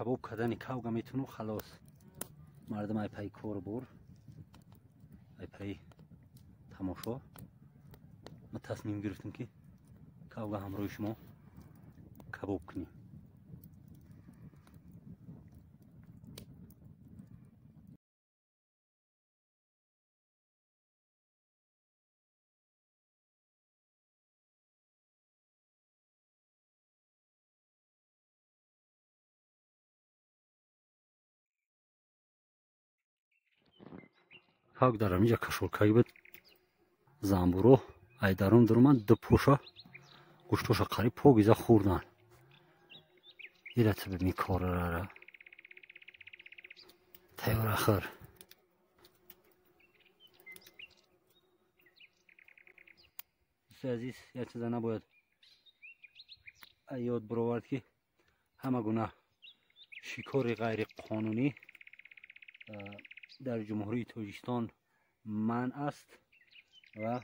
Кабоб кардани кавга метуну халос. Мардум ай пай кор бур, ай пай тамошо. Ма тасмим гирифтем ки кавга ҳамроҳи шумо кабоб кунем. Кавг дар ҳаминҷа кашолкаги буд. Замбуро ай дарун дурман ду поша гӯштоша қариб покиза хӯрдан. Ира табиб микорарара. Тайёр ахир. Дӯстои азиз, як чиза набояд ёд бировард ки ҳама гуна шикори ғайриқонунӣ дар Ҷумҳурии Тоҷикистон манъ аст ва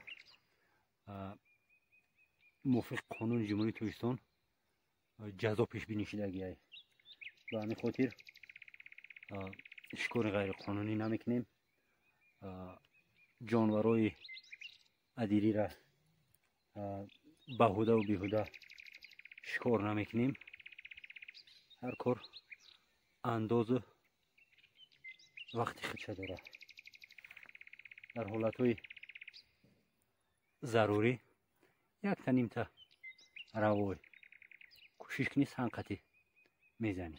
мувофиқи қонуни Ҷумҳурии Тоҷикистон ҷазо пешбинӣ шудагиай. Ба ҳамин хотир шикори ғайриқонунӣ намекунем. Ҷонварои адирира баҳудаву беҳуда шикор намекунем. Ҳар кор андозу вақти худша дорад. Дар ҳолатҳои зарурӣ якта нимта равой кӯшиш кунӣ санқати мезанӣ.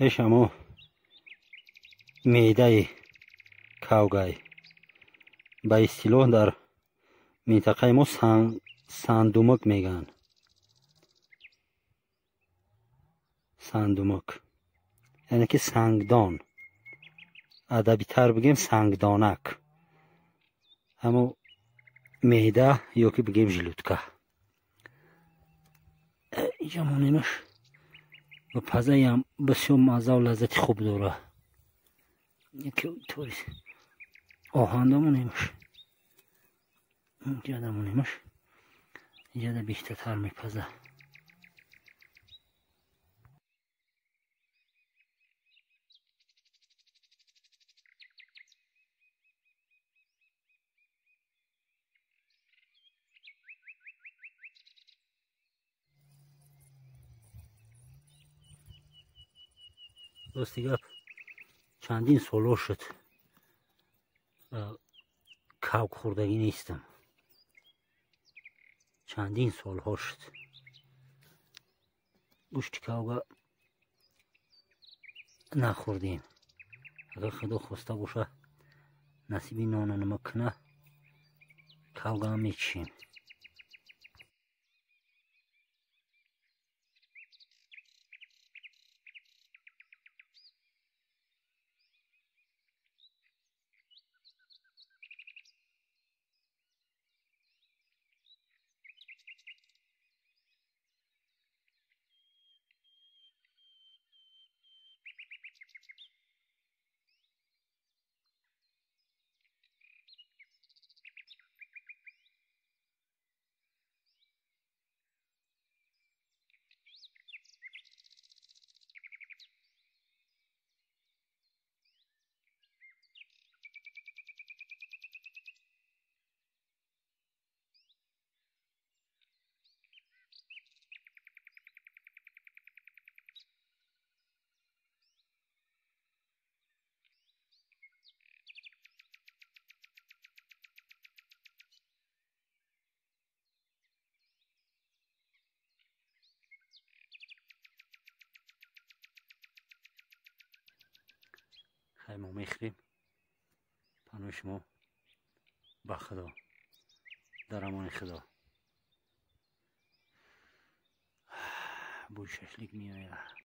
Эшамо меъдаи кавгай ба истилоҳ дар минтақаи мо сандумак мегӯянд. Сандумак яъне ки сангдон, адабитар бигем сангдонак, ҳамо меъда ё ки бигем желудка. Инҷа монемаш ба пазаям бисёр маззаву лаззати хуб дорад. Яке тори оҳанда монемаш, инҷада монемаш, инҷада беҳтартар мепазад. Рости гап чандин солҳо шуд кавк хӯрдагӣ нестам. Чандин солҳо шуд. Гӯшти кавга нахӯрдем. Агар Худо хоста боша насиби нону намак куна кавгаам мечишем. Мо мехӯрем. Паноҳи шумо ба Худо, дар амони Худо. Бӯи шашлик меояд.